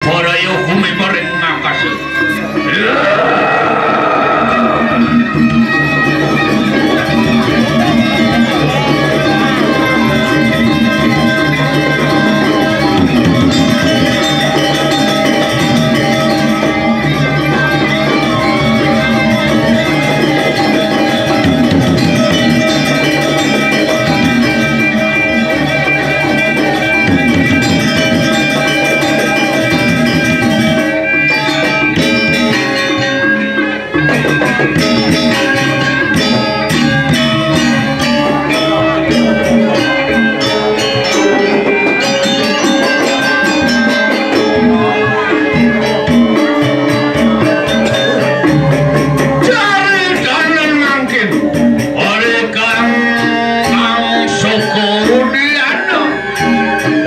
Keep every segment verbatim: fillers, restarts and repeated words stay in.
Para ya gumibar ing angkasa. Jari kanan mangkin, oleh kang, kang Soko Udiana.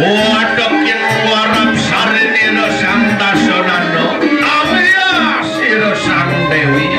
Watek yen warap sarinira Sang Dasanana, awiyah sira Sang Dewi.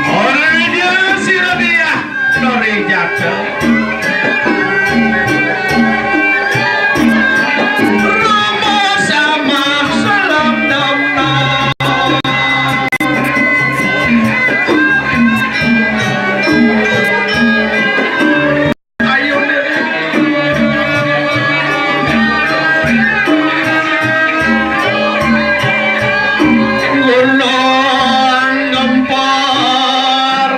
Ora, sira dia. Nuri jatuh. Rama sama salam damai. Ayo, Dewi. Gunung Gempar.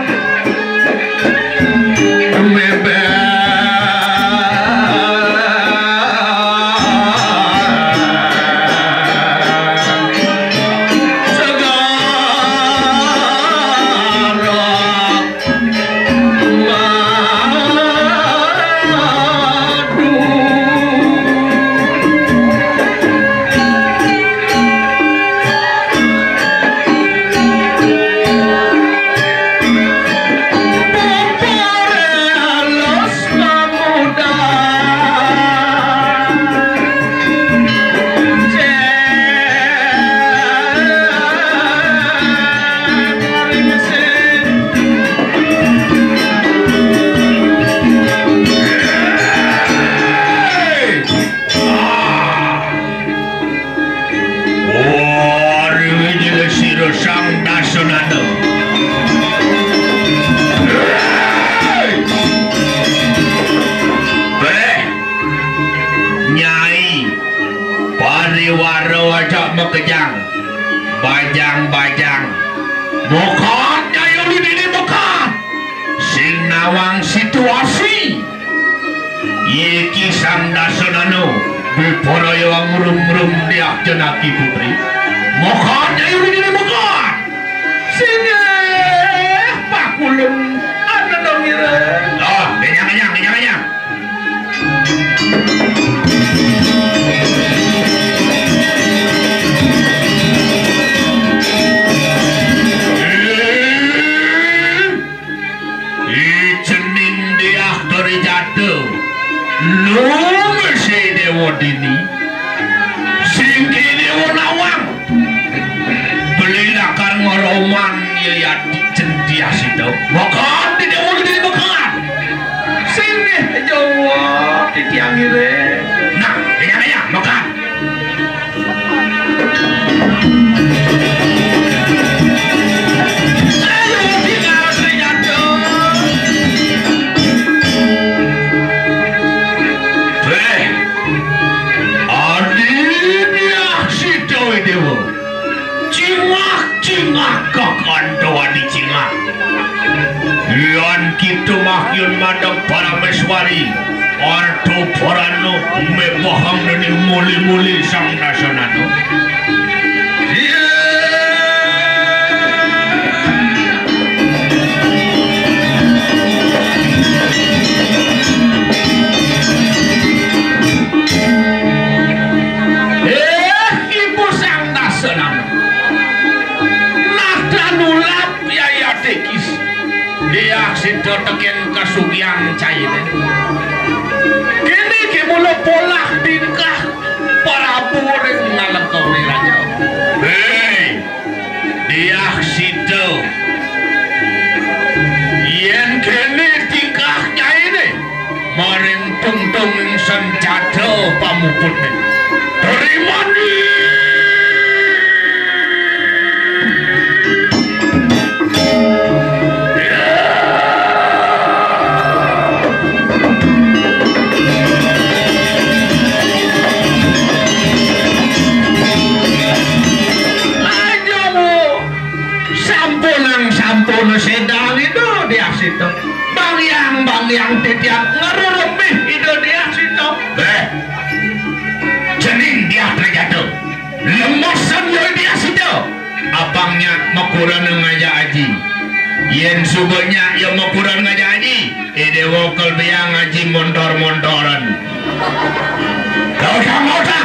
Ora, wijil sira Sang Dasanana. Héi! Béh, Nyai, pariwara aja makejang. Bajang-bajang. Mokat, Nyai, uli dini mokat. Sing nawang situasi. Iki Sang Dasanana, biparaya ngrum-ngrum Diah Janaki Putri. Mokat, Nyai, uli dini mokat. Singgih, pakulun, ananda ngira. Oh, kenyang, kenyang, kenyang, kenyang. Ijening Diah Karijata, nungsi Déwa Dini, singki Déwa Nawang, beli lakar ngoroman Yayati Cendiasita. Maka di Déwa Dini maka. Sini Jawa titiang ngiring. Nah, ini ya, maka. Ayo, tinggal sejatuh. Héi, adinnya si Déwa. Cingak-cingak kakanda Madep Parameswari, Arta Parana, mepahang dening muli-muli Sang Dasanana. Eh, Ibu Sang Dasanana. Nata nulap yayate kis. Diah sida teken kasugihan caine. Kene ke mula polah tingkah Prabu ring ngalengka ring raja. Hei, Diah sida. Yen kene tingkah caine, maring tungtunging sanjata pamuputne. Trimani! Ayo, Bu. Sampunang sampun sedang Ida Diah Sita. Bangyang-bangyang titiang ngreremih Ida Diah Sita. Beh, cening Diah Trajata. Lemesan ya Diah Sita. Apang nyak makurenan ngajak aji. Yen suba nyak ya makurenan ngajak aji, Ida Wakal Biang aji montor-montoran. Gak usah, gak usah.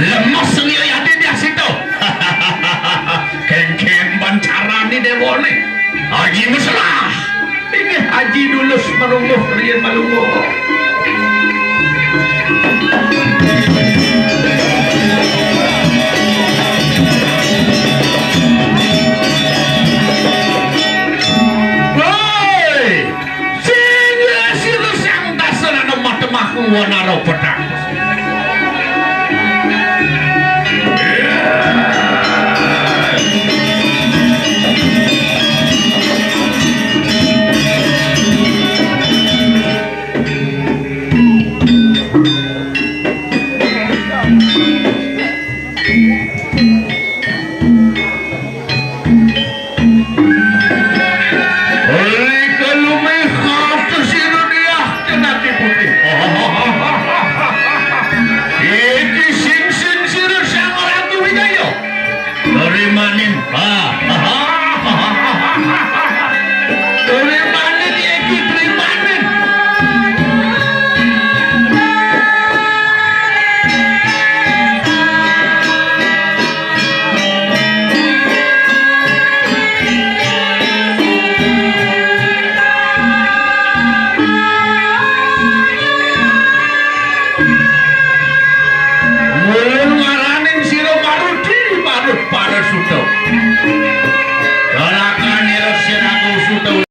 Lemes sengil yati Diah Sita. Kengken ban carani dewane. Aji mesra. Inggih Aji Dulus Malungguh riyen Malungguh.